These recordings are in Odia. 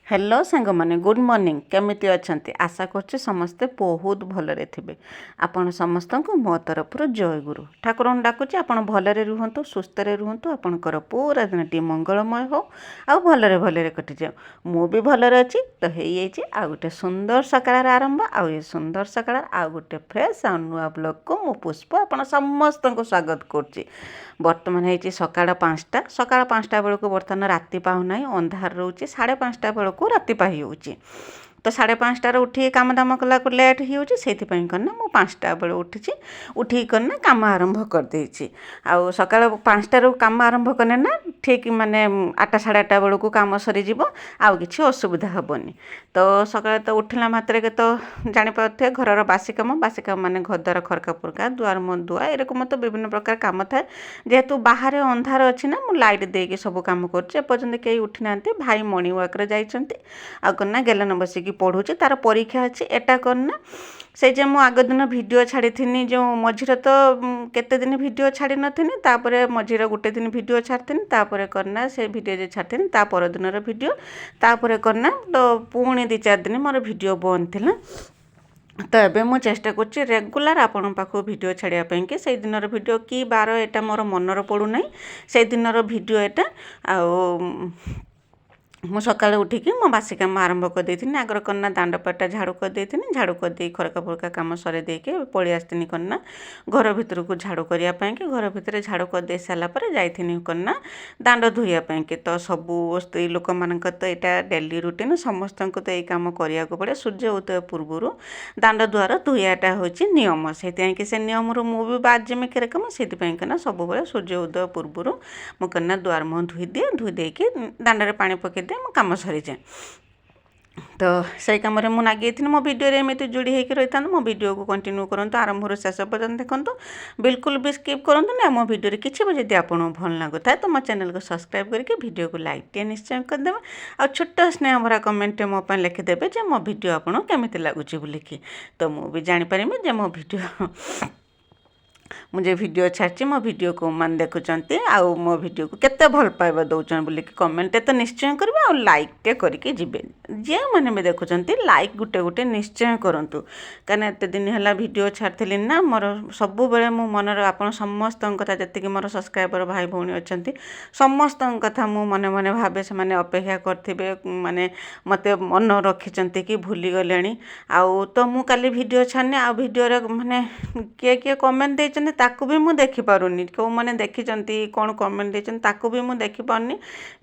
ହ୍ୟାଲୋ ସାଙ୍ଗମାନେ, ଗୁଡ଼୍ ମର୍ଣ୍ଣିଂ। କେମିତି ଅଛନ୍ତି? ଆଶା କରୁଛି ସମସ୍ତେ ବହୁତ ଭଲରେ ଥିବେ। ଆପଣ ସମସ୍ତଙ୍କୁ ମୋ ତରଫରୁ ଜୟଗୁରୁ। ଠାକୁରଙ୍କୁ ଡାକୁଛି, ଆପଣ ଭଲରେ ରୁହନ୍ତୁ, ସୁସ୍ଥରେ ରୁହନ୍ତୁ, ଆପଣଙ୍କର ପୁରା ଦିନଟି ମଙ୍ଗଳମୟ ହଉ ଆଉ ଭଲରେ ଭଲରେ କଟିଯାଉ। ମୁଁ ବି ଭଲରେ ଅଛି। ତ ହେଇଯାଇଛି ଆଉ ଗୋଟେ ସୁନ୍ଦର ସକାଳର ଆରମ୍ଭ, ଆଉ ଏ ସୁନ୍ଦର ସକାଳର ଆଉ ଗୋଟେ ଫ୍ରେଶ୍ ଆଉ ନୂଆ ବ୍ଲଗ୍କୁ ମୁଁ ପୁଷ୍ପ ଆପଣ ସମସ୍ତଙ୍କୁ ସ୍ୱାଗତ କରୁଛି। ବର୍ତ୍ତମାନ ହେଇଛି ସକାଳ 5ଟା। ସକାଳ 5ଟା ବେଳକୁ ବର୍ତ୍ତମାନ ରାତି ପାହୁନାହିଁ, ଅନ୍ଧାର ରହୁଛି। 5:30 ବେଳକୁ ରାତି ପାହିଯାଉଛି। ତ 5:30ରେ ଉଠିକି କାମ ଦାମ କଲାକୁ ଲେଟ୍ ହେଇଯାଉଛି। ସେଇଥିପାଇଁ କ'ଣ ନା ମୁଁ 5ଟା ବେଳୁ ଉଠିଛି, ଉଠିକି କ'ଣ ନା କାମ ଆରମ୍ଭ କରିଦେଇଛି। ଆଉ ସକାଳ 5ଟାରୁ କାମ ଆରମ୍ଭ କଲେ ନା ଠିକ୍ ମାନେ 8ଟା 8:30 ବେଳକୁ କାମ ସରିଯିବ, ଆଉ କିଛି ଅସୁବିଧା ହେବନି। ତ ସକାଳେ ତ ଉଠିଲା ମାତ୍ରକେ ତ ଜାଣିପାରୁଥିବେ ଘରର ବାସି କାମ। ବାସି କାମ ମାନେ ଘରଦ୍ୱାର ଖରକା ଫୁରକା, ଦୁଆର ମୁହଁ ଧୁଆ, ଏରକମ ତ ବିଭିନ୍ନ ପ୍ରକାର କାମ ଥାଏ। ଯେହେତୁ ବାହାରେ ଅନ୍ଧାର ଅଛି ନା, ମୁଁ ଲାଇଟ୍ ଦେଇକି ସବୁ କାମ କରୁଛି। ଏପର୍ଯ୍ୟନ୍ତ କେହି ଉଠିନାହାନ୍ତି। ଭାଇ ମର୍ଣ୍ଣିଂ ୱାକ୍ରେ ଯାଇଛନ୍ତି। ଆଉ କ'ଣ ନା ଗେଲନ ବସିକି ପଢ଼ୁଛି, ତାର ପରୀକ୍ଷା ଅଛି। ଏଟା କ'ଣ ନା ସେଇ ଯେ ମୁଁ ଆଗ ଦିନ ଭିଡ଼ିଓ ଛାଡ଼ିଥିନି, ଯେଉଁ ମଝିରେ ତ କେତେ ଦିନ ଭିଡ଼ିଓ ଛାଡ଼ି ନଥିନି, ତାପରେ ମଝିରେ ଗୋଟେ ଦିନ ଭିଡ଼ିଓ ଛାଡ଼ିଥିନି, ତାପରେ କ'ଣ ନା ସେ ଭିଡ଼ିଓ ଯେ ଛାଡ଼ିଥିନି ତା ପରଦିନର ଭିଡ଼ିଓ, ତାପରେ କ'ଣ ନା ତ ପୁଣି 2-4 ଦିନ ମୋର ଭିଡ଼ିଓ ବନ୍ଦ ଥିଲା। ତ ଏବେ ମୁଁ ଚେଷ୍ଟା କରୁଛି ରେଗୁଲାର ଆପଣଙ୍କ ପାଖକୁ ଭିଡ଼ିଓ ଛାଡ଼ିବା ପାଇଁକି। ସେଇ ଦିନର ଭିଡ଼ିଓ କି ବାର ଏଇଟା ମୋର ମନରେ ପଡ଼ୁନାହିଁ, ସେଇ ଦିନର ଭିଡ଼ିଓ ଏଇଟା। ଆଉ ମୁଁ ସକାଳୁ ଉଠିକି ମୋ ବାସି କାମ ଆରମ୍ଭ କରିଦେଇଥିନି। ଆଗରେ କ'ଣ ନା ଦାଣ୍ଡ ପଟା ଝାଡ଼ୁ କରିଦେଇଥିନି। ଝାଡ଼ୁ କରିଦେଇ ଖରକା ଫରକା କାମ ସରେଇ ଦେଇକି ପଳେଇ ଆସିଥିନି କ'ଣ ନା ଘର ଭିତରକୁ ଝାଡ଼ୁ କରିବା ପାଇଁକି। ଘର ଭିତରେ ଝାଡ଼ୁ କରିଦେଇ ସାରିଲା ପରେ ଯାଇଥିନି କ'ଣ ନା ଦାଣ୍ଡ ଧୋଇବା ପାଇଁକି। ତ ସବୁ ସ୍ତ୍ରୀ ଲୋକମାନଙ୍କର ତ ଏଇଟା ଡେଲି ରୁଟିନ୍, ସମସ୍ତଙ୍କୁ ତ ଏଇ କାମ କରିବାକୁ ପଡ଼େ। ସୂର୍ଯ୍ୟ ଉଦୟ ପୂର୍ବରୁ ଦାଣ୍ଡ ଦୁଆର ଧୋଇବାଟା ହେଉଛି ନିୟମ। ସେଇଥିପାଇଁକି ସେ ନିୟମରୁ ମୁଁ ବି ବାଦ୍ ଯିମି କିରକମ? ସେଇଥିପାଇଁ ନା ସବୁବେଳେ ସୂର୍ଯ୍ୟ ଉଦୟ ପୂର୍ବରୁ ମୁଁ କ'ଣ ନା ଦୁଆର ମୁହଁ ଧୋଇଦିଏ। ଧୋଇ ଦେଇକି ଦାଣ୍ଡରେ ପାଣି ପକାଇଦିଏ, ମୋ କାମ ସରିଯାଏ। ତ ସେଇ କାମରେ ମୁଁ ଲାଗିଯାଇଥିଲି। ମୋ ଭିଡ଼ିଓରେ ଏମିତି ଯୋଡ଼ି ହେଇକି ରହିଥାନ୍ତୁ, ମୋ ଭିଡ଼ିଓକୁ କଣ୍ଟିନ୍ୟୁ କରନ୍ତୁ, ଆରମ୍ଭରୁ ଶେଷ ପର୍ଯ୍ୟନ୍ତ ଦେଖନ୍ତୁ, ବିଲକୁଲ ବି ସ୍କିପ୍ କରନ୍ତୁନି। ଆଉ ମୋ ଭିଡ଼ିଓରେ କିଛି ବି ଯଦି ଆପଣଙ୍କୁ ଭଲ ଲାଗୁଥାଏ, ତ ମୋ ଚ୍ୟାନେଲକୁ ସବସ୍କ୍ରାଇବ୍ କରିକି ଭିଡ଼ିଓକୁ ଲାଇକ୍ ଟିକେ ନିଶ୍ଚୟ କରିଦେବେ, ଆଉ ଛୋଟ ସ୍ନେହ ଭରା କମେଣ୍ଟଟେ ମୋ ପାଇଁ ଲେଖିଦେବେ ଯେ ମୋ ଭିଡ଼ିଓ ଆପଣଙ୍କୁ କେମିତି ଲାଗୁଛି ବୋଲିକି। ତ ମୁଁ ବି ଜାଣିପାରିବି ଯେ ମୋ ଭିଡ଼ିଓ, ମୁଁ ଯେ ଭିଡ଼ିଓ ଛାଡ଼ିଛି, ମୋ ଭିଡ଼ିଓ କେଉଁମାନେ ଦେଖୁଛନ୍ତି ଆଉ ମୋ ଭିଡ଼ିଓକୁ କେତେ ଭଲ ପାଇବା ଦେଉଛନ୍ତି ବୋଲିକି। କମେଣ୍ଟଟେ ତ ନିଶ୍ଚୟ କରିବେ ଆଉ ଲାଇକ୍ଟେ କରିକି ଯିବେ। ଯେଉଁମାନେ ବି ଦେଖୁଛନ୍ତି, ଲାଇକ୍ ଗୋଟେ ଗୋଟେ ନିଶ୍ଚୟ କରନ୍ତୁ। କାହିଁକିନା ଏତେ ଦିନ ହେଲା ଭିଡ଼ିଓ ଛାଡ଼ିଥିଲି ନା, ମୋର ସବୁବେଳେ ମୁଁ ମନରେ ଆପଣ ସମସ୍ତଙ୍କ କଥା, ଯେତିକି ମୋର ସବସ୍କ୍ରାଇବର ଭାଇ ଭଉଣୀ ଅଛନ୍ତି, ସମସ୍ତଙ୍କ କଥା ମୁଁ ମନେ ମନେ ଭାବେ। ସେମାନେ ଅପେକ୍ଷା କରିଥିବେ, ମାନେ ମୋତେ ମନ ରଖିଛନ୍ତି କି ଭୁଲିଗଲେଣି। ଆଉ ତ ମୁଁ କାଲି ଭିଡ଼ିଓ ଛାଡ଼ିନି, ଆଉ ଭିଡ଼ିଓରେ ମାନେ କିଏ କିଏ କମେଣ୍ଟ ଦେଇଛନ୍ତି ତାକୁ ବି ମୁଁ ଦେଖିପାରୁନି। କେଉଁମାନେ ଦେଖିଛନ୍ତି, କ'ଣ କମେଣ୍ଟ ଦେଇଛନ୍ତି, ତାକୁ ବି ମୁଁ ଦେଖିପାରୁନି।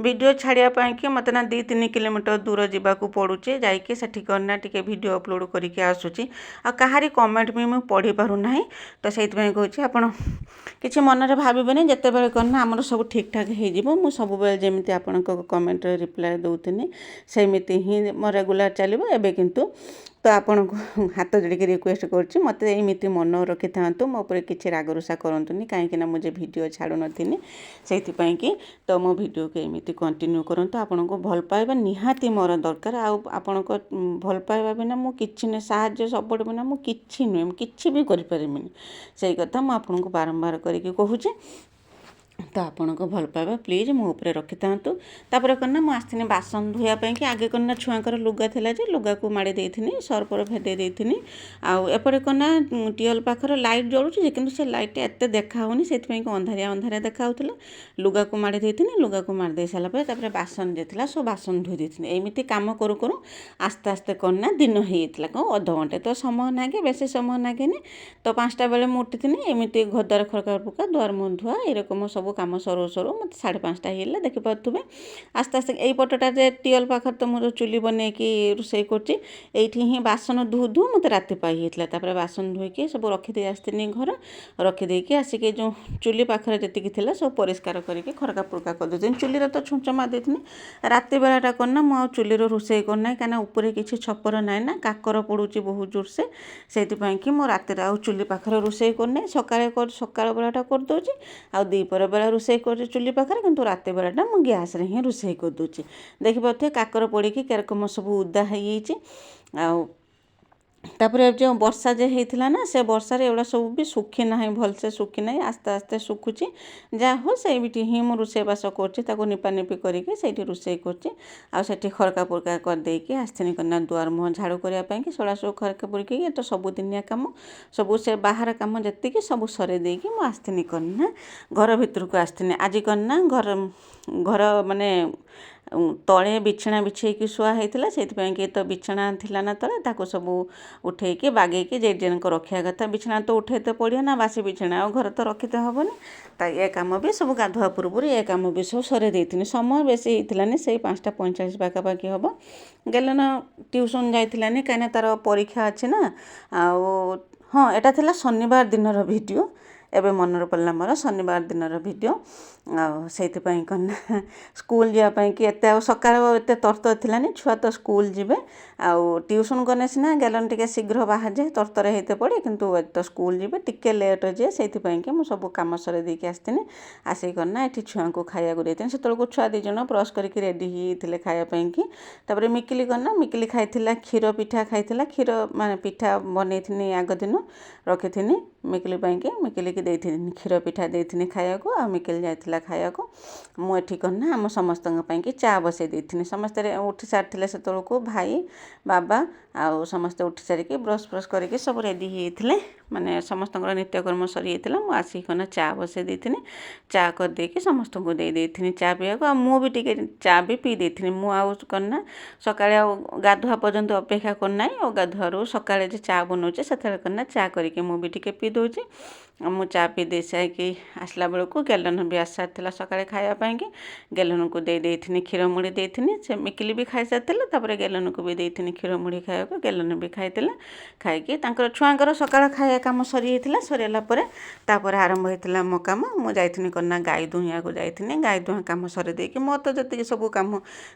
ଭିଡ଼ିଓ ଛାଡ଼ିବା ପାଇଁକି ମୋତେ ନା 2-3 କିଲୋମିଟର ଦୂର ଯିବାକୁ ପଡ଼ୁଛି। ଯାଇକି ସେଠି କ'ଣ ଟିକେ ଭିଡ଼ିଓ ଅପଲୋଡ଼ କରିକି ଆସୁଛି, ଆଉ କାହାରି କମେଣ୍ଟ ବି ମୁଁ ପଢ଼ିପାରୁନାହିଁ। ତ ସେଇଥିପାଇଁ କହୁଛି, ଆପଣ କିଛି ମନରେ ଭାବିବେନି। ଯେତେବେଳେ କ'ଣ ନା ଆମର ସବୁ ଠିକ୍ଠାକ୍ ହେଇଯିବ, ମୁଁ ସବୁବେଳେ ଯେମିତି ଆପଣଙ୍କ କମେଣ୍ଟରେ ରିପ୍ଲାଏ ଦେଉଥିନି, ସେମିତି ହିଁ ମୋ ରେଗୁଲାର ଚାଲିବ। ଏବେ କିନ୍ତୁ ତ ଆପଣଙ୍କୁ ହାତ ଯୋଡ଼ିକି ରିକ୍ୱେଷ୍ଟ କରୁଛି, ମୋତେ ଏମିତି ମନ ରଖିଥାନ୍ତୁ, ମୋ ଉପରେ କିଛି ରାଗରୁଷା କରନ୍ତୁନି। କାହିଁକିନା ମୁଁ ଯେ ଭିଡ଼ିଓ ଛାଡ଼ୁନଥିଲି, ସେଇଥିପାଇଁ କି ତ ମୋ ଭିଡ଼ିଓକୁ ଏମିତି କଣ୍ଟିନ୍ୟୁ କରନ୍ତୁ। ଆପଣଙ୍କୁ ଭଲ ପାଇବା ନିହାତି ମୋର ଦରକାର। ଆଉ ଆପଣଙ୍କ ଭଲ ପାଇବା ବିନା ମୁଁ କିଛି ନୁହେଁ, ସାହାଯ୍ୟ ସପୋର୍ଟ ବିନା ମୁଁ କିଛି ନୁହେଁ, ମୁଁ କିଛି ବି କରିପାରିବିନି। ସେଇ କଥା ମୁଁ ଆପଣଙ୍କୁ ବାରମ୍ବାର କରିକି କହୁଛି। ତ ଆପଣଙ୍କ ଭଲ ପାଇବା ପ୍ଲିଜ୍ ମୋ ଉପରେ ରଖିଥାନ୍ତୁ। ତାପରେ କ'ଣ ନା ମୁଁ ଆସିଥିଲି ବାସନ ଧୋଇବା ପାଇଁକି। ଆଗେ କ'ଣ ନା ଛୁଆଙ୍କର ଲୁଗା ଥିଲା ଯେ ଲୁଗାକୁ ମାଡ଼ି ଦେଇଥିନି, ସର୍ଫରେ ଭେଦେଇ ଦେଇଥିନି। ଆଉ ଏପଟେ କ'ଣ ନା ଟିଅଲ ପାଖରେ ଲାଇଟ୍ ଜଳୁଛି ଯେ, କିନ୍ତୁ ସେ ଲାଇଟ୍ଟା ଏତେ ଦେଖା ହେଉନି, ସେଥିପାଇଁ କି ଅନ୍ଧାରିଆ ଅନ୍ଧାରିଆ ଦେଖା ହେଉଥିଲା। ଲୁଗାକୁ ମାଡ଼ି ଦେଇଥିନି। ଲୁଗାକୁ ମାଡ଼ି ଦେଇ ସାରିଲା ପରେ ତାପରେ ବାସନ ଯେ ଥିଲା, ସବୁ ବାସନ ଧୋଇ ଦେଇଥିନି। ଏମିତି କାମ କରୁ କରୁ ଆସ୍ତେ ଆସ୍ତେ କ'ଣ ନା ଦିନ ହେଇଯାଇଥିଲା। କ'ଣ ଅଧଘଣ୍ଟେ ତ ସମୟ ଲାଗେ, ବେଶୀ ସମୟ ଲାଗେନି। ତ 5ଟା ବେଳେ ମୁଁ ଉଠିଥିନି। ଏମିତି ଘରଦ୍ୱାର ଖରକା ଫୁକା, ଦୁଆର ମୁହଁ ଧୁଆ, ଏରକମ ସବୁ କାମ ସରୁ ସରୁ ମୋତେ 5:30 ହେଇଗଲା। ଦେଖିପାରୁଥିବେ, ଆସ୍ତେ ଆସ୍ତେ ଏଇ ପଟଟା ଯେ ଟିଅଲ ପାଖରେ ତ ମୁଁ ଯେଉଁ ଚୁଲି ବନେଇକି ରୋଷେଇ କରୁଛି, ଏଇଠି ହିଁ ବାସନ ଧୋଉ ଧୋଉ ମୋତେ ରାତି ପାହିଯାଇଥିଲା। ତାପରେ ବାସନ ଧୋଇକି ସବୁ ରଖିଦେଇ ଆସିଥିଲି ଘର। ରଖିଦେଇକି ଆସିକି ଯେଉଁ ଚୁଲି ପାଖରେ ଯେତିକି ଥିଲା, ସବୁ ପରିଷ୍କାର କରିକି ଖରକା ଫୁରକା କରିଦେଇଥିଲି। ଚୁଲିରେ ତ ଛୁଞ୍ଚ ମାରି ଦେଇଥିଲି। ରାତି ବେଳାଟା କ'ଣ ନା ମୁଁ ଆଉ ଚୁଲିରେ ରୋଷେଇ କରୁନାହିଁ, କାହିଁକିନା ଉପରେ କିଛି ଛପର ନାହିଁ ନା, କାକର ପଡ଼ୁଛି ବହୁତ ଜୋରସେ। ସେଇଥିପାଇଁ କି ମୁଁ ରାତିରେ ଆଉ ଚୁଲି ପାଖରେ ରୋଷେଇ କରୁନାହିଁ। ସକାଳେ ସକାଳ ବେଳାଟା କରିଦେଉଛି, ଆଉ ଦ୍ୱିପହର ବେଳା ରୋଷେଇ କରୁଛି ଚୁଲି ପାଖରେ, କିନ୍ତୁ ରାତି ବେଳାଟା ମୁଁ ଗ୍ୟାସ୍ରେ ହିଁ ରୋଷେଇ କରିଦେଉଛି। ଦେଖିପାରୁଥିବେ, କାକର ପଡ଼ିକି କେରକମ ସବୁ ଓଦା ହେଇଯାଇଛି। ଆଉ ତାପରେ ଯେଉଁ ବର୍ଷା ଯେ ହେଇଥିଲା ନା, ସେ ବର୍ଷାରେ ଏଗୁଡ଼ା ସବୁ ବି ଶୁଖି ନାହିଁ, ଭଲସେ ଶୁଖି ନାହିଁ, ଆସ୍ତେ ଆସ୍ତେ ଶୁଖୁଛି। ଯାହା ହଉ, ସେଇଠି ହିଁ ମୁଁ ରୋଷେଇବାସ କରୁଛି, ତାକୁ ନିପାନିପି କରିକି ସେଇଠି ରୋଷେଇ କରୁଛି। ଆଉ ସେଠି ଖରକା ଫୁରକା କରିଦେଇକି ଆସିଥିଲି କନା ଦୁଆର ମୁହଁ ଝାଡ଼ୁ କରିବା ପାଇଁକି। ସେଗୁଡ଼ା ସବୁ ଖରକା ଫୁରକି, ଏ ତ ସବୁଦିନିଆ କାମ ସବୁ, ସେ ବାହାର କାମ ଯେତିକି ସବୁ ସରେଇ ଦେଇକି ମୁଁ ଆସିଥିଲି କନା ଘର ଭିତରକୁ ଆସିଥିଲି। ଆଜି କନା ଘର ଘର ମାନେ ତଳେ ବିଛଣା ବିଛେଇକି ଶୁଆ ହେଇଥିଲା, ସେଇଥିପାଇଁ କି ତ ବିଛଣା ଥିଲା ନା ତଳେ, ତାକୁ ସବୁ ଉଠେଇକି ବାଗେଇକି ଯେଇ ରଖିବା କଥା। ବିଛଣା ତ ଉଠେଇତେ ପଡ଼ିବ ନା, ବାସି ବିଛଣା ଆଉ ଘରେ ତ ରଖିତେ ହେବନି। ତା ଏ କାମ ବି ସବୁ ଗାଧୁଆ ପୂର୍ବରୁ ଏ କାମ ବି ସବୁ ସରେଇ ଦେଇଥିଲି। ସମୟ ବେଶୀ ହେଇଥିଲାନି, ସେଇ 5ଟା 45 ପାଖାପାଖି ହେବ। ଗେଲନ ଟ୍ୟୁସନ୍ ଯାଇଥିଲାନି, କାହିଁକିନା ତା'ର ପରୀକ୍ଷା ଅଛି ନା। ଆଉ ହଁ, ଏଇଟା ଥିଲା ଶନିବାର ଦିନର ଭିଡ଼ିଓ, ଏବେ ମନରେ ପଡ଼ିଲା ମୋର, ଶନିବାର ଦିନର ଭିଡ଼ିଓ। ଆଉ ସେଇଥିପାଇଁ କ'ଣ ନା ସ୍କୁଲ ଯିବା ପାଇଁକି ଏତେ ଆଉ ସକାଳ ଏତେ ତରତର ଥିଲାନି। ଛୁଆ ତ ସ୍କୁଲ ଯିବେ, ଆଉ ଟ୍ୟୁସନ୍ ଗଲେ ସିନା ଗେଲନ ଟିକେ ଶୀଘ୍ର ବାହାରିଯାଏ, ତରତର ହେଇତେ ପଡ଼େ, କିନ୍ତୁ ତ ସ୍କୁଲ ଯିବେ, ଟିକେ ଲେଟ୍ ହେଇଯାଏ। ସେଇଥିପାଇଁକି ମୁଁ ସବୁ କାମ ସରେଇ ଦେଇକି ଆସିଥିଲି। ଆସିକି କ'ଣ ନା ଏଠି ଛୁଆଙ୍କୁ ଖାଇବାକୁ ଦେଇଥିଲି। ସେତେବେଳକୁ ଛୁଆ 2 ଜଣ ବ୍ରସ୍ କରିକି ରେଡ଼ି ହେଇଯାଇଥିଲେ ଖାଇବା ପାଇଁକି। ତାପରେ ମିକିଲି କ'ଣ ନା ମିକିଲି ଖାଇଥିଲା, କ୍ଷୀର ପିଠା ଖାଇଥିଲା। କ୍ଷୀର ମାନେ ପିଠା ବନେଇଥିନି, ଆଗ ଦିନ ରଖିଥିନି ମିକିଲି ପାଇଁକି। ମିକିଲିକି ଦେଇଥିଲି, କ୍ଷୀର ପିଠା ଦେଇଥିଲି ଖାଇବାକୁ, ଆଉ ମିକିଲି ଯାଇଥିଲା ଖାଇବାକୁ। ମୁଁ ଏଠି କ'ଣ ନା ଆମ ସମସ୍ତଙ୍କ ପାଇଁକି ଚା ବସେଇ ଦେଇଥିଲି। ସମସ୍ତେ ଉଠି ସାରିଥିଲେ ସେତେବେଳକୁ, ଭାଇ, ବାବା ଆଉ ସମସ୍ତେ ଉଠି ସାରିକି ବ୍ରସ୍ ଫ୍ରସ୍ କରିକି ସବୁ ରେଡ଼ି ହେଇଯାଇଥିଲେ, ମାନେ ସମସ୍ତଙ୍କର ନିତ୍ୟକର୍ମ ସରିଯାଇଥିଲା। ମୁଁ ଆସିକି କ'ଣ ନା ଚା ବସେଇ ଦେଇଥିଲି। ଚା କରିଦେଇକି ସମସ୍ତଙ୍କୁ ଦେଇ ଦେଇଥିଲି ଚା ପିଇବାକୁ, ଆଉ ମୁଁ ବି ଟିକେ ଚା ବି ପିଇ ଦେଇଥିଲି। ମୁଁ ଆଉ କ'ଣ ନା ସକାଳେ ଆଉ ଗାଧୁଆ ପର୍ଯ୍ୟନ୍ତ ଅପେକ୍ଷା କରୁନାହିଁ, ଆଉ ଗାଧୁଆରୁ ସକାଳେ ଯେ ଚା ବନଉଛି, ସେତେବେଳେ କ'ଣ ନା ଚା କରିକି ମୁଁ ବି ଟିକେ ପିଇ ଦେଉଛି। ଆଉ ମୁଁ ଚା ପିଇ ଦେଇ ସାରିକି ଆସିଲା ବେଳକୁ ଗେଲନ ବି ଆସି ସାରିଥିଲା ସକାଳେ ଖାଇବା ପାଇଁକି। ଗେଲନକୁ ଦେଇ ଦେଇଥିଲି, କ୍ଷୀର ମୁଢ଼ି ଦେଇଥିଲି। ସେ ମିକିଲି ବି ଖାଇସାରିଥିଲା, ତାପରେ ଗେଲନକୁ ବି ଦେଇଥିଲି କ୍ଷୀର ମୁଢ଼ି ଖାଇବାକୁ। ଗେଲନ ବି ଖାଇଥିଲା। ଖାଇକି ତାଙ୍କର ଛୁଆଙ୍କର ସକାଳ ଖାଇବା କାମ ସରିଯାଇଥିଲା। ସରିଗଲା ପରେ ତାପରେ ଆରମ୍ଭ ହେଇଥିଲା ମୋ କାମ। ମୁଁ ଯାଇଥିଲି କ'ଣ ନା ଗାଈ ଦୁହିଁବାକୁ ଯାଇଥିଲି। ଗାଈ ଦୁହାଁ କାମ ସରେଇ ଦେଇକି ମୋର ତ ଯେତିକି ସବୁ କାମ,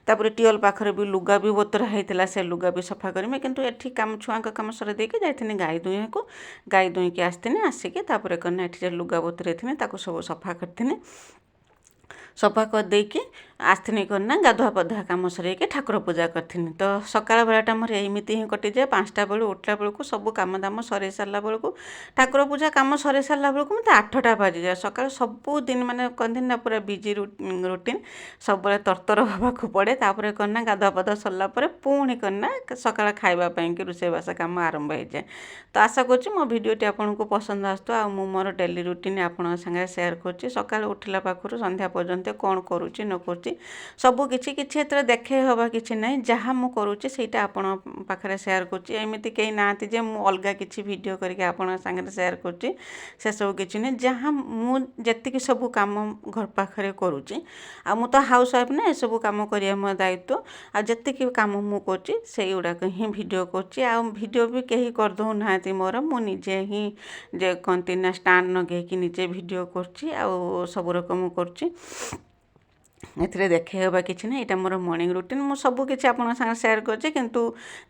ତାପରେ ଟିଅଲ ପାଖରେ ବି ଲୁଗା ବି ବତୁରା ହେଇଥିଲା, ସେ ଲୁଗା ବି ସଫା କରିମି। କିନ୍ତୁ ଏଠି କାମ, ଛୁଆଙ୍କ କାମ ସରେଇ ଦେଇକି ଯାଇଥିଲି ଗାଈ ଦୁହିଁବାକୁ। ଗାଈ ଦୁହିଁକି ଆସିଥିଲି। ଆସିକି ତାପରେ କ'ଣ ନା ଏଠି ଯେ ଲୁଗା ବତୁରେଇଥିଲି, ତାକୁ ସବୁ ସଫା କରିଥିଲି। ସଫା କରିଦେଇକି ଆସିଥିଲି କ'ଣ ନା ଗାଧୁଆ ପାଧୁଆ କାମ ସରେଇକି ଠାକୁର ପୂଜା କରିଥିଲି। ତ ସକାଳ ବେଳାଟା ମୋର ଏମିତି ହିଁ କଟିଯାଏ। 5ଟା ବେଳୁ ଉଠିଲା ବେଳକୁ, ସବୁ କାମ ଦାମ ସରେଇ ସାରିଲା ବେଳକୁ, ଠାକୁର ପୂଜା କାମ ସରେଇ ସାରିଲା ବେଳକୁ ମୋତେ 8ଟା ବାଜିଯାଏ ସକାଳ ସବୁଦିନ। ମାନେ କହନ୍ତି ନା ପୁରା ବିଜି ରୁଟିନ୍, ସବୁବେଳେ ତରତର ହେବାକୁ ପଡ଼େ। ତାପରେ କ'ଣ ନା ଗାଧୁଆ ପାଧୁଆ ସରିଲା ପରେ ପୁଣି କ'ଣ ନା ସକାଳ ଖାଇବା ପାଇଁକି ରୋଷେଇବାସ କାମ ଆରମ୍ଭ ହେଇଯାଏ। ତ ଆଶା କରୁଛି ମୋ ଭିଡ଼ିଓଟି ଆପଣଙ୍କୁ ପସନ୍ଦ ଆସୁଥିବ। ଆଉ ମୁଁ ମୋର ଡେଲି ରୁଟିନ୍ ଆପଣଙ୍କ ସାଙ୍ଗରେ ସେୟାର କରୁଛି, ସକାଳୁ ଉଠିଲା ପାଖରୁ ସନ୍ଧ୍ୟା ପର୍ଯ୍ୟନ୍ତ କ'ଣ କରୁଛି ନ କରୁଛି ସବୁ କିଛି। କିଛି ଏଥିରେ ଦେଖେଇ ହେବା କିଛି ନାହିଁ, ଯାହା ମୁଁ କରୁଛି ସେଇଟା ଆପଣଙ୍କ ପାଖରେ ସେୟାର କରୁଛି। ଏମିତି କେହି ନାହାନ୍ତି ଯେ ମୁଁ ଅଲଗା କିଛି ଭିଡ଼ିଓ କରିକି ଆପଣଙ୍କ ସାଙ୍ଗରେ ସେୟାର କରୁଛି, ସେସବୁ କିଛି ନାହିଁ। ଯାହା ମୁଁ ଯେତିକି ସବୁ କାମ ଘର ପାଖରେ କରୁଛି, ଆଉ ମୁଁ ତ ହାଉସ୍ ୱାଇଫ୍ ନା, ଏସବୁ କାମ କରିବା ମୋ ଦାୟିତ୍ୱ। ଆଉ ଯେତିକି କାମ ମୁଁ କରୁଛି, ସେଇଗୁଡ଼ାକ ହିଁ ଭିଡ଼ିଓ କରୁଛି। ଆଉ ଭିଡ଼ିଓ ବି କେହି କରିଦେଉନାହାନ୍ତି ମୋର, ମୁଁ ନିଜେ ହିଁ ଯେ କହନ୍ତି ନା ଷ୍ଟାଣ୍ଡ ଲଗେଇକି ନିଜେ ଭିଡ଼ିଓ କରୁଛି ଆଉ ସବୁ ରକମ କରୁଛି। ଏଥିରେ ଦେଖେଇ ହେବା କିଛି ନାହିଁ। ଏଇଟା ମୋର ମର୍ଣ୍ଣିଂ ରୁଟିନ୍। ମୁଁ ସବୁ କିଛି ଆପଣଙ୍କ ସାଙ୍ଗରେ ସେୟାର କରୁଛି, କିନ୍ତୁ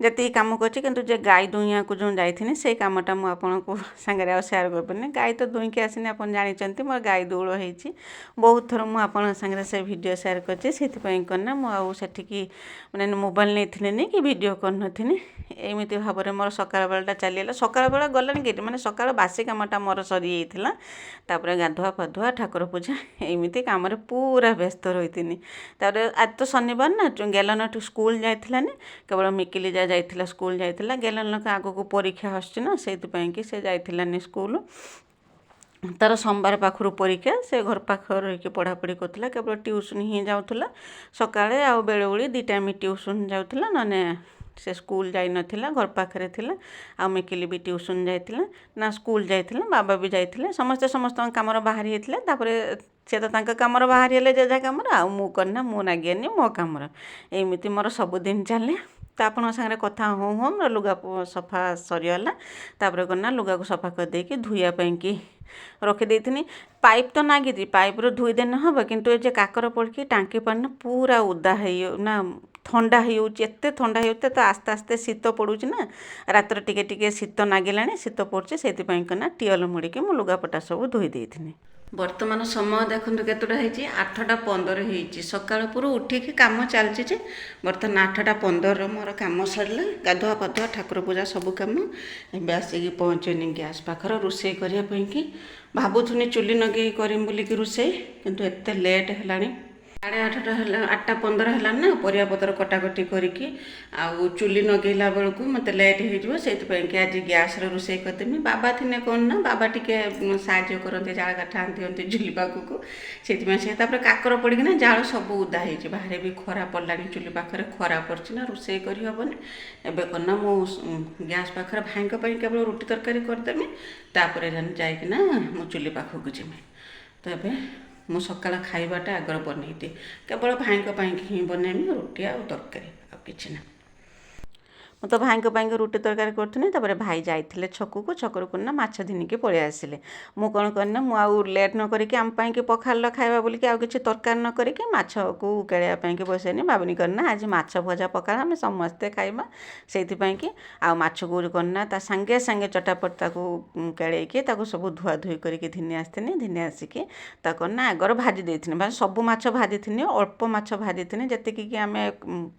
ଯେତିକି କାମ କରୁଛି, କିନ୍ତୁ ଯେ ଗାଈ ଦୁହିଁବାକୁ ଯେଉଁ ଯାଇଥିଲି, ସେଇ କାମଟା ମୁଁ ଆପଣଙ୍କୁ ସାଙ୍ଗରେ ଆଉ ସେୟାର କରିପାରିନି। ଗାଈ ତ ଦୁହିଁକି ଆସିନି, ଆପଣ ଜାଣିଛନ୍ତି ମୋର ଗାଈ ଦୌଳ ହେଇଛି। ବହୁତ ଥର ମୁଁ ଆପଣଙ୍କ ସାଙ୍ଗରେ ସେ ଭିଡ଼ିଓ ସେୟାର କରିଛି। ସେଥିପାଇଁ କ'ଣ ନା ମୁଁ ଆଉ ସେଠିକି ମାନେ ମୋବାଇଲ୍ ନେଇଥିଲିନି କି ଭିଡ଼ିଓ କରିନଥିଲି। ଏମିତି ଭାବରେ ମୋର ସକାଳ ବେଳାଟା ଚାଲିଗଲା। ସକାଳ ବେଳା ଗଲାଣି କି, ମାନେ ସକାଳ ବାସି କାମଟା ମୋର ସରିଯାଇଥିଲା। ତାପରେ ଗାଧୁଆ ପାଧୁଆ, ଠାକୁର ପୂଜା, ଏମିତି କାମରେ ପୁରା ବ୍ୟସ୍ତ ରହିଥିନି। ତାପରେ ଆଜି ତ ଶନିବାର ନା, ଗେଲନ ସ୍କୁଲ ଯାଇଥିଲାନି, କେବଳ ମିକିଲି ଯା ଯାଇଥିଲା, ସ୍କୁଲ ଯାଇଥିଲା। ଗେଲନଙ୍କ ଆଗକୁ ପରୀକ୍ଷା ଆସୁଛି ନା, ସେଇଥିପାଇଁ କି ସେ ଯାଇଥିଲାନି ସ୍କୁଲ। ତା'ର ସୋମବାର ପାଖରୁ ପରୀକ୍ଷା। ସେ ଘର ପାଖରେ ରହିକି ପଢ଼ାପଢ଼ି କରୁଥିଲା, କେବଳ ଟ୍ୟୁସନ୍ ହିଁ ଯାଉଥିଲା ସକାଳେ ଆଉ ବେଳଓଳି 2 ଟାଇମ୍ ଟ୍ୟୁସନ୍ ଯାଉଥିଲା, ନହେଲେ ସେ ସ୍କୁଲ ଯାଇନଥିଲା, ଘର ପାଖରେ ଥିଲା। ଆଉ ମିକିଲି ବି ଟ୍ୟୁସନ୍ ଯାଇଥିଲା ନା ସ୍କୁଲ ଯାଇଥିଲା, ବାବା ବି ଯାଇଥିଲେ। ସମସ୍ତେ ସମସ୍ତଙ୍କ କାମରେ ବାହାରି ହେଇଥିଲେ। ତାପରେ ସେ ତ ତାଙ୍କ କାମରେ ବାହାରି ହେଲେ ଯେଝା କାମରେ, ଆଉ ମୁଁ କ'ଣ ନା ମୁଁ ନାଗିଗନି ମୋ କାମରେ। ଏମିତି ମୋର ସବୁଦିନ ଚାଲେ। ତ ଆପଣଙ୍କ ସାଙ୍ଗରେ କଥା ହଉଁ ହଉଁ ମୋର ଲୁଗା ସଫା ସରିଗଲା। ତାପରେ କ'ଣ ନା ଲୁଗାକୁ ସଫା କରିଦେଇକି ଧୋଇବା ପାଇଁକି ରଖିଦେଇଥିନି। ପାଇପ୍ ତ ନାଗିଛି, ପାଇପ୍ରୁ ଧୋଇଦେଲେ ହେବ, କିନ୍ତୁ ଏ ଯେ କାକର ପଡ଼ିକି ଟାଙ୍କି ପାଣି ନା ପୁରା ଓଦା ହେଇ ନା ଥଣ୍ଡା ହେଇଯାଉଛି, ଏତେ ଥଣ୍ଡା ହେଇଯାଉଛି। ତ ଆସ୍ତେ ଆସ୍ତେ ଶୀତ ପଡ଼ୁଛି ନା, ରାତିରେ ଟିକେ ଟିକେ ଶୀତ ନାଗିଲାଣି, ଶୀତ ପଡ଼ୁଛି। ସେଇଥିପାଇଁ କ'ଣ ନା ଟିଅଲ ମୋଡ଼ିକି ମୁଁ ଲୁଗାପଟା ସବୁ ଧୋଇ ଦେଇଥିନି। ବର୍ତ୍ତମାନ ସମୟ ଦେଖନ୍ତୁ କେତେଟା ହେଇଛି, 8:15 ହେଇଛି। ସକାଳ ପୁରୁ ଉଠିକି କାମ ଚାଲିଛି ଯେ ବର୍ତ୍ତମାନ 8:15ର ମୋର କାମ ସରିଲା, ଗାଧୁଆ ପାଧୁଆ, ଠାକୁର ପୂଜା ସବୁ କାମ। ଏବେ ଆସିକି ପହଞ୍ଚିନି ଗ୍ୟାସ୍ ପାଖରେ ରୋଷେଇ କରିବା ପାଇଁକି। ଭାବୁଥିନି ଚୁଲି ଲଗେଇକି କରିମି ବୋଲିକି ରୋଷେଇ, କିନ୍ତୁ ଏତେ ଲେଟ୍ ହେଲାଣି, 8:30 ହେଲା, 8:15 ହେଲାଣି ନା, ପରିବାପତ୍ର କଟାକଟି କରିକି ଆଉ ଚୁଲି ଲଗେଇଲା ବେଳକୁ ମୋତେ ଲେଟ୍ ହେଇଯିବ। ସେଇଥିପାଇଁ କି ଆଜି ଗ୍ୟାସ୍ରେ ରୋଷେଇ କରିଦେମି। ବାବା ଥିନେ କ'ଣ ନା, ବାବା ଟିକେ ସାହାଯ୍ୟ କରନ୍ତି, ଜାଳ କାଠ ଆଣି ଦିଅନ୍ତି ଚୁଲି ପାଖକୁ। ସେଇଥିପାଇଁ ସେ ତାପରେ କାକର ପଡ଼ିକିନା ଜାଳ ସବୁ ଓଦା ହେଇଛି। ବାହାରେ ବି ଖରା ପଡ଼ିଲାଣି, ଚୁଲି ପାଖରେ ଖରା ପଡ଼ିଛି ନା, ରୋଷେଇ କରିହେବନି। ଏବେ କ'ଣ ନା, ମୁଁ ଗ୍ୟାସ୍ ପାଖରେ ଭାଇଙ୍କ ପାଇଁ କେବଳ ରୁଟି ତରକାରୀ କରିଦେମି, ତାପରେ ଯାଇକିନା ମୁଁ ଚୁଲି ପାଖକୁ ଯିମି। ତ ଏବେ ମୁଁ ସକାଳ ଖାଇବାଟା ଆଗରେ ବନେଇଦିଏ, କେବଳ ଭାଇଙ୍କ ପାଇଁକି ହିଁ ବନେଇମି ରୁଟି ଆଉ ତରକାରୀ, ଆଉ କିଛି ନା। ମୁଁ ତ ଭାଇଙ୍କ ପାଇଁକି ରୁଟି ତରକାରୀ କରୁଥିଲି। ତାପରେ ଭାଇ ଯାଇଥିଲେ ଛକକୁ, ଛକରୁ ନା ମାଛ ଘିନିକି ପଳେଇ ଆସିଲେ। ମୁଁ କ'ଣ କଲି ନା, ମୁଁ ଆଉ ଲେଟ୍ ନ କରିକି ଆମ ପାଇଁକି ପଖାଳ ଖାଇବା ବୋଲିକି ଆଉ କିଛି ତରକାରୀ ନ କରିକି ମାଛକୁ କେଳେଇବା ପାଇଁକି ବସେଇନି। ଭାବିନି କ'ଣ ନା, ଆଜି ମାଛ ଭଜା ପଖାଳ ଆମେ ସମସ୍ତେ ଖାଇବା। ସେଇଥିପାଇଁକି ଆଉ ମାଛକୁ କ'ଣ ନା, ତା ସାଙ୍ଗେ ସାଙ୍ଗେ ଚଟାପଟ ତାକୁ କେଳେଇକି, ତାକୁ ସବୁ ଧୁଆ ଧୁଇ କରିକି ଘିନି ଆସିଥିନି। ଘିନି ଆସିକି ତାକୁ ନା ଆଗର ଭାଜି ଦେଇଥିନି, ମାନେ ସବୁ ମାଛ ଭାଜିଥିନି, ଅଳ୍ପ ମାଛ ଭାଜିଥିନି, ଯେତିକି କି ଆମେ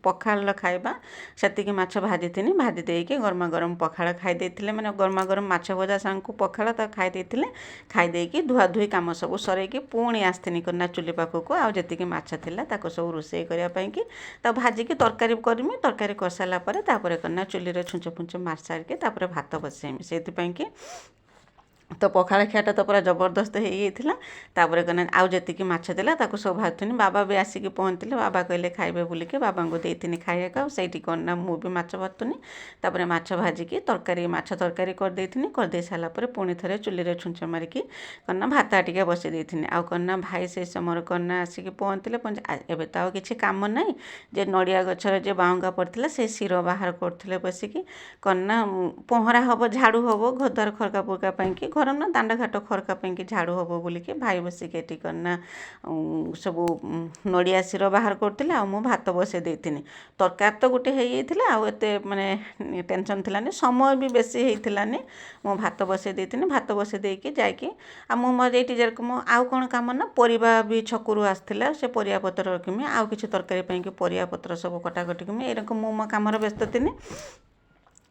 ପଖାଳ ଖାଇବା ସେତିକି ମାଛ ଭାଜିଥିନି। ଭାଜି ଦେଇକି ଗରମା ଗରମ ପଖାଳ ଖାଇ ଦେଇଥିଲେ, ମାନେ ଗରମା ଗରମ ମାଛ ଭଜା ସାଙ୍ଗକୁ ପଖାଳ ତାକୁ ଖାଇ ଦେଇଥିଲେ। ଖାଇ ଦେଇକି ଧୁଆ ଧୁଇ କାମ ସବୁ ସରେଇକି ପୁଣି ଆସିଥିନି ନା ଚୁଲି ପାଖକୁ, ଆଉ ଯେତିକି ମାଛ ଥିଲା ତାକୁ ସବୁ ରୋଷେଇ କରିବା ପାଇଁକି। ତାକୁ ଭାଜିକି ତରକାରୀ କରିମି। ତରକାରୀ କରିସାରିଲା ପରେ ତାପରେ କ'ଣ ନା, ଚୁଲିରେ ଛୁଞ୍ଚ ଫୁଞ୍ଚ ମାରି ସାରିକି ତାପରେ ଭାତ ବସେଇମି। ସେଇଥିପାଇଁକି ତ ପଖାଳ ଖିଆଟା ତ ପୁରା ଜବରଦସ୍ତ ହେଇଯାଇଥିଲା। ତାପରେ କ'ଣ ଆଉ ଯେତିକି ମାଛ ଥିଲା ତାକୁ ସବୁ ଭାଜୁଥିନି। ବାବା ବି ଆସିକି ପହଞ୍ଚିଲେ। ବାବା କହିଲେ ଖାଇବେ ବୋଲିକି, ବାବାଙ୍କୁ ଦେଇଥିନି ଖାଇବାକୁ। ଆଉ ସେଇଠି କ'ଣ ନା, ମୁଁ ବି ମାଛ ଭାଜୁଥିନି। ତାପରେ ମାଛ ଭାଜିକି ତରକାରୀ, ମାଛ ତରକାରୀ କରିଦେଇଥିନି। କରିଦେଇ ସାରିଲା ପରେ ପୁଣି ଥରେ ଚୁଲିରେ ଛୁଞ୍ଚ ମାରିକି କ'ଣ ନା, ଭାତ ଟିକେ ବସେଇ ଦେଇଥିନି। ଆଉ କ'ଣ ନା, ଭାଇ ସେଇ ସମୟରେ କ'ଣ ନା ଆସିକି ପହଞ୍ଚିଲେ। ପହଞ୍ଚି ଏବେ ତ ଆଉ କିଛି କାମ ନାହିଁ ଯେ, ନଡ଼ିଆ ଗଛରେ ଯେ ବାହୁଙ୍ଗା ପଡ଼ିଥିଲା ସେ ଶିର ବାହାର କରୁଥିଲେ ବସିକି। କ'ଣ ନା, ପହଁରା ହେବ, ଝାଡ଼ୁ ହେବ, ଘରଦ୍ୱାର ଖରକା ଫୁରକା ପାଇଁକି, ଘର ନା ଦାଣ୍ଡଘାଟ ଖରକା ପାଇଁକି ଝାଡ଼ୁ ହେବ ବୋଲିକି ଭାଇ ବସିକି ଏଠି କ'ଣ ନା ସବୁ ନଡ଼ିଆ ଶିର ବାହାର କରୁଥିଲେ ଆଉ ମୁଁ ଭାତ ବସେଇ ଦେଇଥିନି। ତରକାରୀ ତ ଗୋଟେ ହେଇଯାଇଥିଲା, ଆଉ ଏତେ ମାନେ ଟେନସନ୍ ଥିଲାନି, ସମୟ ବି ବେଶୀ ହେଇଥିଲାନି। ମୁଁ ଭାତ ବସେଇ ଦେଇଥିନି। ଭାତ ବସେଇ ଦେଇକି ଯାଇକି ଆଉ ମୁଁ ମୋର ଏଇଠି ଯେରକମ ଆଉ କ'ଣ କାମ ନା, ପରିବା ବି ଛକରୁ ଆସିଥିଲା, ସେ ପରିବା ପତ୍ର ରଖିମି, ଆଉ କିଛି ତରକାରୀ ପାଇଁକି ପରିବା ପତ୍ର ସବୁ କଟାକଟି କମି, ଏଇରକମ ମୁଁ ମୋ କାମରେ ବ୍ୟସ୍ତ ଥିନି।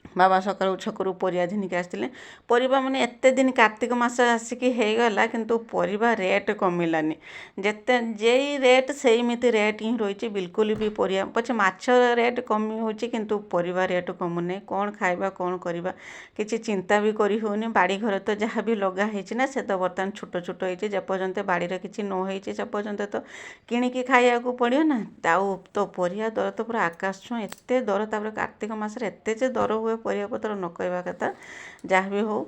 ବାବା ସକାଳୁ ଛକରୁ ପରିବା ଘିନିକି ଆସିଥିଲେ। ପରିବା ମାନେ ଏତେ ଦିନ କାର୍ତ୍ତିକ ମାସ ଆସିକି ହେଇଗଲା, କିନ୍ତୁ ପରିବା ରେଟ୍ କମିଲାନି। ଯେତେ ଯେଇ ରେଟ୍ ସେଇମିତି ରେଟ୍ ହିଁ ରହିଛି ବିଲକୁଲ ବି। ପରିବା ପଛେ ମାଛ ରେଟ୍ କମି ହେଉଛି, କିନ୍ତୁ ପରିବା ରେଟ୍ କମୁନି। କ'ଣ ଖାଇବା, କ'ଣ କରିବା, କିଛି ଚିନ୍ତା ବି କରି ହେଉନି। ବାଡ଼ି ଘରେ ତ ଯାହା ବି ଲଗା ହେଇଛି ନା, ସେ ତ ବର୍ତ୍ତମାନ ଛୋଟ ଛୋଟ ହେଇଛି। ଯେପର୍ଯ୍ୟନ୍ତ ବାଡ଼ିରେ କିଛି ନ ହେଇଛି, ସେ ପର୍ଯ୍ୟନ୍ତ ତ କିଣିକି ଖାଇବାକୁ ପଡ଼ିବ ନା। ଆଉ ତ ପରିବା ଦର ତ ପୁରା ଆକାଶ ଛୁଆଁ, ଏତେ ଦର। ତାପରେ କାର୍ତ୍ତିକ ମାସରେ ଏତେ ଯେ ଦର ହୁଏ ପରିବା ପତ୍ର, ନ କହିବା କଥା। ଯାହା ବି ହଉ,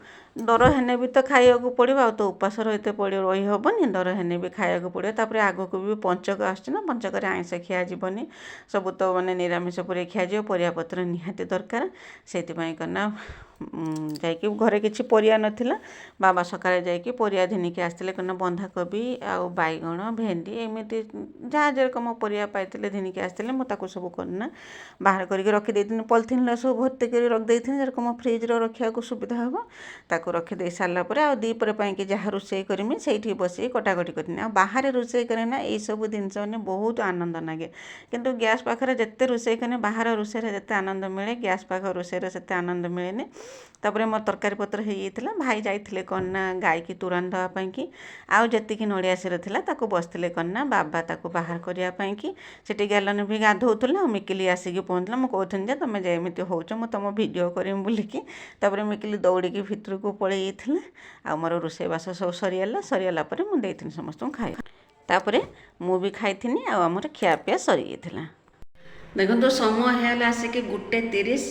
ଦର ହେନେ ବି ତ ଖାଇବାକୁ ପଡ଼ିବ, ଆଉ ତ ଉପାସ ରହିତେ ପଡ଼ିବ, ରହିହେବନି। ଦର ହେନେ ବି ଖାଇବାକୁ ପଡ଼ିବ। ତାପରେ ଆଗକୁ ବି ପଞ୍ଚକ ଆସୁଛି ନା, ପଞ୍ଚକରେ ଆଇଁଷ ଖିଆଯିବନି, ସବୁ ତ ମାନେ ନିରାମିଷ ପୁରେଇ ଖିଆଯିବ। ପରିବା ପତ୍ର ନିହାତି ଦରକାର। ସେଇଥିପାଇଁ କ'ଣ ଯାଇକି ଘରେ କିଛି ପରିବା ନଥିଲା, ବାବା ସକାଳେ ଯାଇକି ପରିବା ଘିନିକି ଆସିଥିଲେ। କ'ଣ ବନ୍ଧାକୋବି ଆଉ ବାଇଗଣ, ଭେଣ୍ଡି, ଏମିତି ଯାହା ଯେରକମ ପରିବା ପାଇଥିଲେ ଘିନିକି ଆସିଥିଲେ। ମୁଁ ତାକୁ ସବୁ କ'ଣ ନା ବାହାର କରିକି ରଖିଦେଇଥିଲି, ପଲିଥିନ୍ରେ ସବୁ ଭର୍ତ୍ତି କରି ରଖିଦେଇଥିଲି, ଯେରକମ ଫ୍ରିଜ୍ରେ ରଖିବାକୁ ସୁବିଧା ହେବ। ତାକୁ ରଖିଦେଇ ସାରିଲା ପରେ ଆଉ ଦ୍ୱିପହର ପାଇଁକି ଯାହା ରୋଷେଇ କରିମି, ସେଇଠି ବସିକି କଟାକଟି କରିନି। ଆଉ ବାହାରେ ରୋଷେଇ କରେ ନା, ଏଇସବୁ ଜିନିଷ ମାନେ ବହୁତ ଆନନ୍ଦ ଲାଗେ। କିନ୍ତୁ ଗ୍ୟାସ୍ ପାଖରେ ଯେତେ ରୋଷେଇ କଲେ, ବାହାର ରୋଷେଇରେ ଯେତେ ଆନନ୍ଦ ମିଳେ, ଗ୍ୟାସ୍ ପାଖ ରୋଷେଇରେ ସେତେ ଆନନ୍ଦ ମିଳେନି। ତାପରେ ମୋର ତରକାରୀ ପତ୍ର ହେଇଯାଇଥିଲା। ଭାଇ ଯାଇଥିଲେ କ'ଣ ନା ଗାଈକି ତୋରାଣି ଦେବା ପାଇଁକି। ଆଉ ଯେତିକି ନଡ଼ିଆ ଶିର ଥିଲା, ତାକୁ ବସିଥିଲେ କ'ଣ ନା ବାବା ତାକୁ ବାହାର କରିବା ପାଇଁକି। ସେଠି ଗେଲନ ବି ଗାଧୋଉଥିଲା ଆଉ ମିକିଲି ଆସିକି ପହଞ୍ଚିଲା। ମୁଁ କହୁଥିଲି ଯେ ତମେ ଯେମିତି ହେଉଛ, ମୁଁ ତମ ଭିଡ଼ିଓ କରିମି ବୋଲିକି। ତାପରେ ମିକିଲି ଦୌଡ଼ିକି ଭିତରକୁ ପଳେଇ ଯାଇଥିଲା। ଆଉ ମୋର ରୋଷେଇବାସ ସବୁ ସରିଗଲା। ସରିଗଲା ପରେ ମୁଁ ଦେଇଥିଲି ସମସ୍ତଙ୍କୁ ଖାଇବା। ତାପରେ ମୁଁ ବି ଖାଇଥିନି ଆଉ ଆମର ଖିଆପିଆ ସରିଯାଇଥିଲା। ଦେଖନ୍ତୁ, ସମୟ ହେଇଗଲା ଆସିକି 1:30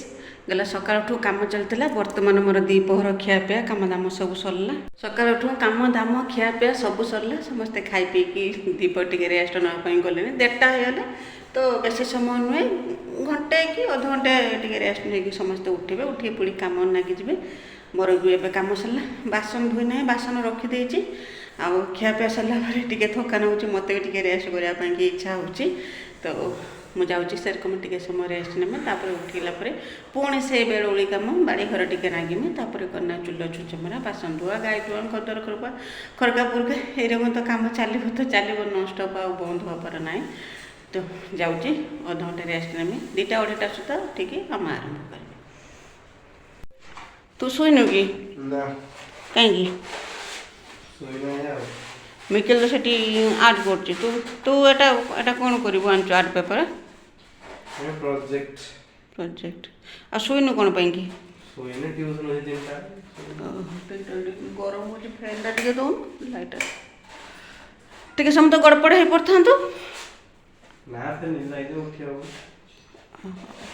ଗଲା। ସକାଳଠୁ କାମ ଚାଲିଥିଲା। ବର୍ତ୍ତମାନ ମୋର ଦ୍ୱିପହର ଖିଆପିଆ କାମ ଦାମ ସବୁ ସରିଲା। ସକାଳଠୁ କାମ ଦାମ ଖିଆପିଆ ସବୁ ସରିଲା। ସମସ୍ତେ ଖାଇ ପିଇକି ଦ୍ୱିପହର ଟିକେ ରେଷ୍ଟ ନେବା ପାଇଁ ଗଲେଣି। 1:30 ହେଇଗଲେ ତ ବେଶୀ ସମୟ ନୁହେଁ, ଘଣ୍ଟେ କି ଅଧଘଣ୍ଟେ ଟିକେ ରେଷ୍ଟ ନେଇକି ସମସ୍ତେ ଉଠିବେ, ଉଠିକି ପୁଣି କାମ ଲାଗିଯିବେ। ମୋର ବି ଏବେ କାମ ସରିଲା। ବାସନ ଧୋଇ ନାହିଁ, ବାସନ ରଖିଦେଇଛି। ଆଉ ଖିଆପିଆ ସରିଲା ପରେ ଟିକେ ଥକାନ ହେଉଛି, ମୋତେ ବି ଟିକେ ରେଷ୍ଟ କରିବା ପାଇଁକି ଇଚ୍ଛା ହେଉଛି। ତ ମୁଁ ଯାଉଛି ସେରକମ ଟିକେ ସମୟ ରେଷ୍ଟ ନେମି। ତାପରେ ଉଠିଲା ପରେ ପୁଣି ସେ ବେଳଓଳି କାମ, ବାଡ଼ି ଘର ଟିକେ ନାଗିମି। ତାପରେ କନା ଚୁଲ ଛୁଞ୍ଚ ମରା, ବାସନ ଧୁଆ, ଗାଈ ଦୁଆ, ଘରଦ୍ୱାର ଖରକା ଖରକା ପୁରକା, ଏଇରକମ ତ କାମ ଚାଲିବ ତ ଚାଲିବ ନନ୍ଷ୍ଟପ୍, ଆଉ ବନ୍ଦ ହେବାର ନାହିଁ। ତ ଯାଉଛି, ଅଧଘଣ୍ଟା ରେଷ୍ଟ ନେମି। 2ଟା 2:30ଟା ସୁଦ୍ଧା ଉଠିକି କାମ ଆରମ୍ଭ କରିବି। ତୁ ଶୋଇନୁ କି? ନା। କାହିଁକି? ଶୋଇନାହିଁ ଆଉ। ମିକେଲ ତ ସେଠି ଆର୍ଟ କରୁଛି। ତୁ ଏଟା କ'ଣ କରିବୁ ଆଣିଛୁ ଆର୍ଟ ପେପର? ପ୍ରୋଜେକ୍ଟ। ପ୍ରୋଜେକ୍ଟ। ଆଉ ଶୋଇନୁ କ'ଣ ପାଇଁକି? ଶୋଇନି, ଟ୍ୟୁସନ୍ ଅଛି 3ଟା। ଗରମ ହେଉଛି, ଫ୍ୟାନ୍ଟା ଟିକେ ଦଉନୁ, ଲାଇଟ୍ଟା ଟିକେ। ସମୟ ତ ଗଡ଼ପଡ଼ ହେଇ ପଡ଼ିଥାନ୍ତୁ। ନା, ଫେର୍ ନିଦ ଲାଗିଯିବ, ଉଠି ହବ।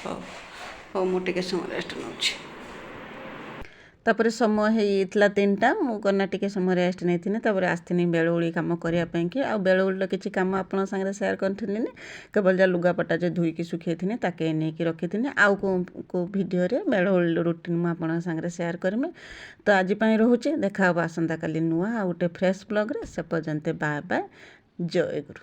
ହଉ ହଉ, ମୁଁ ଟିକେ ସମୟ ରେଷ୍ଟ ନେଉଛି। ତାପରେ ସମୟ ହେଇଯାଇଥିଲା 3ଟା। ମୁଁ କନା ଟିକେ ସମୟ ରେଷ୍ଟ ନେଇଥିଲି। ତାପରେ ଆସିଥିଲି ବେଳଓଳି କାମ କରିବା ପାଇଁକି। ଆଉ ବେଳଓଳିର କିଛି କାମ ଆପଣଙ୍କ ସାଙ୍ଗରେ ସେୟାର କରିଥିଲିନି, କେବଳ ଯାହା ଲୁଗାପଟା ଯେ ଧୋଇକି ଶୁଖେଇଥିଲି, ତାକେ ନେଇକି ରଖିଥିଲି। ଆଉ କେଉଁ କେଉଁ ଭିଡ଼ିଓରେ ବେଳଓଳିର ରୁଟିନ୍ ମୁଁ ଆପଣଙ୍କ ସାଙ୍ଗରେ ସେୟାର କରିମି। ତ ଆଜି ପାଇଁ ରହୁଛି। ଦେଖା ହେବ ଆସନ୍ତାକାଲି ନୂଆ ଆଉ ଗୋଟେ ଫ୍ରେଶ୍ ବ୍ଲଗ୍ରେ। ସେ ପର୍ଯ୍ୟନ୍ତ ବାଏ ବାଏ, ଜୟ ଗୁରୁ।